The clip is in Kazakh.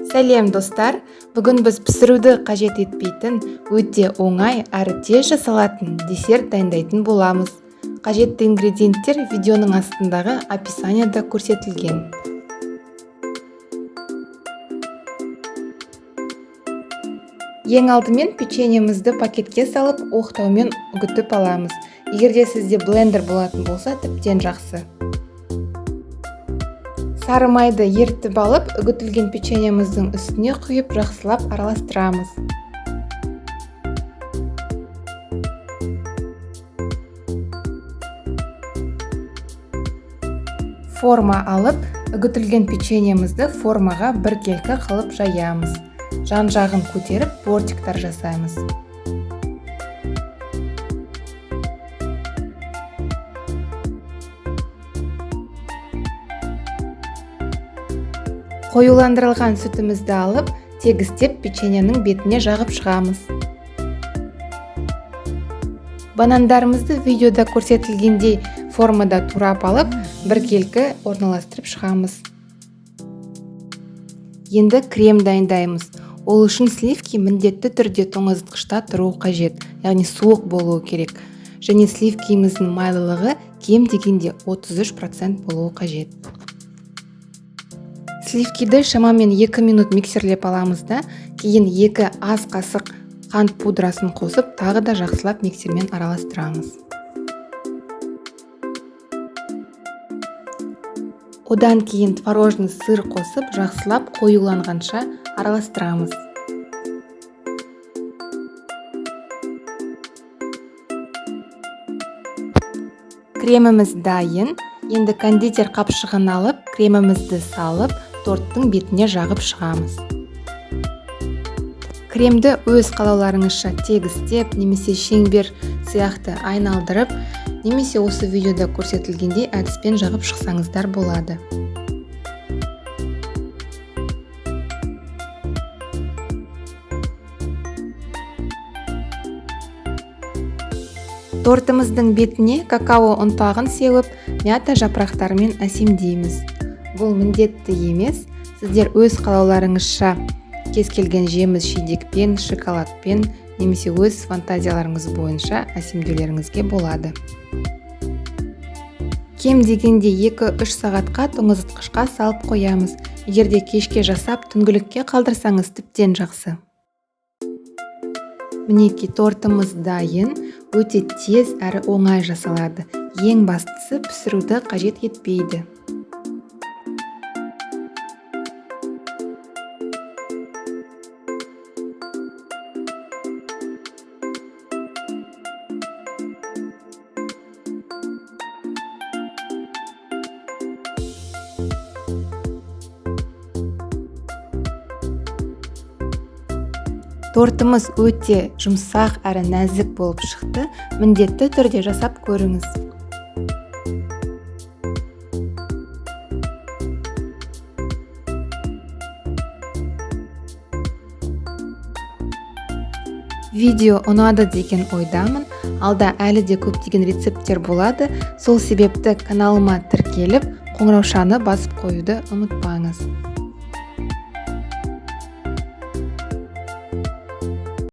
Сәлем, достар! Бүгін біз пісіруді қажет етпейтін, өте оңай әрі тез жасалатын десерт дайындайтын боламыз. Қажетті ингредиенттер видеоның астындағы описанияда көрсетілген. Ең алдымен печеньемізді пакетке салып, оқтаумен үгітіп аламыз. Егер де сізде блендер болатын болса, тіптен жақсы. Сары майды ерітіп алып, үгітілген печеньеміздің үстіне құйып, жақсылап араластырамыз. Форма алып, үгітілген печеньемізді формаға біркелкі қылып жаямыз. Жан-жағын көтеріп, бортиктар жасаймыз. Қоюландырылған сүтімізді алып, тегістеп печеньенің бетіне жағып шығамыз. Банандарымызды видеода көрсетілгендей формада турап алып, біркелкі орналастырып шығамыз. Енді крем дайындаймыз. Ол үшін сливки міндетті түрде тоңазытқышта тұруы қажет, яғни суық болуы керек. Және сливкиміздің майлылығы кем дегенде 33% болуы қажет. Сливкиді шамамен 2 минут миксерлеп аламыз да, кейін 2 ас қасық қант пудрасын қосып, тағы да жақсылап миксермен араластырамыз. Одан кейін творожный сыр қосып, жақсылап қоюланғанша араластырамыз. Креміміз дайын. Енді кондитер қапшығын алып, кремімізді салып, торттың бетіне жағып шығамыз. Кремді өз қалауларыңызша тегістеп, немесе шеңбер сияқты айналдырып, немесе осы видеода көрсетілгендей әдіспен жағып шықсаңыздар болады. Тортымыздың бетіне какао ұнтағын сеуіп, мята жапырақтарымен әсемдейміз. Бұл міндетті емес, сіздер өз қалауларыңызша кез келген жеміс жидекпен, шоколадпен немесе өз фантазияларыңыз бойынша әсемдеулеріңізге болады. Кем дегенде 2-3 сағатқа тоңазытқышқа салып қоямыз. Егер де кешке жасап, түнгілікке қалдырсаңыз тіптен жақсы. Мінекей тортымыз дайын, өте тез әрі оңай жасалады. Ең бастысы пісіруді қажет етпейді. Тортымыз өте жұмсақ әрі нәзік болып шықты. Міндетті түрде жасап көріңіз. Видео ұнады деген ойдамын. Алда әлі де көптеген рецепттер болады. Сол себепті каналыма тіркеліп, қоңыраушаны басып қоюды ұмытпаңыз.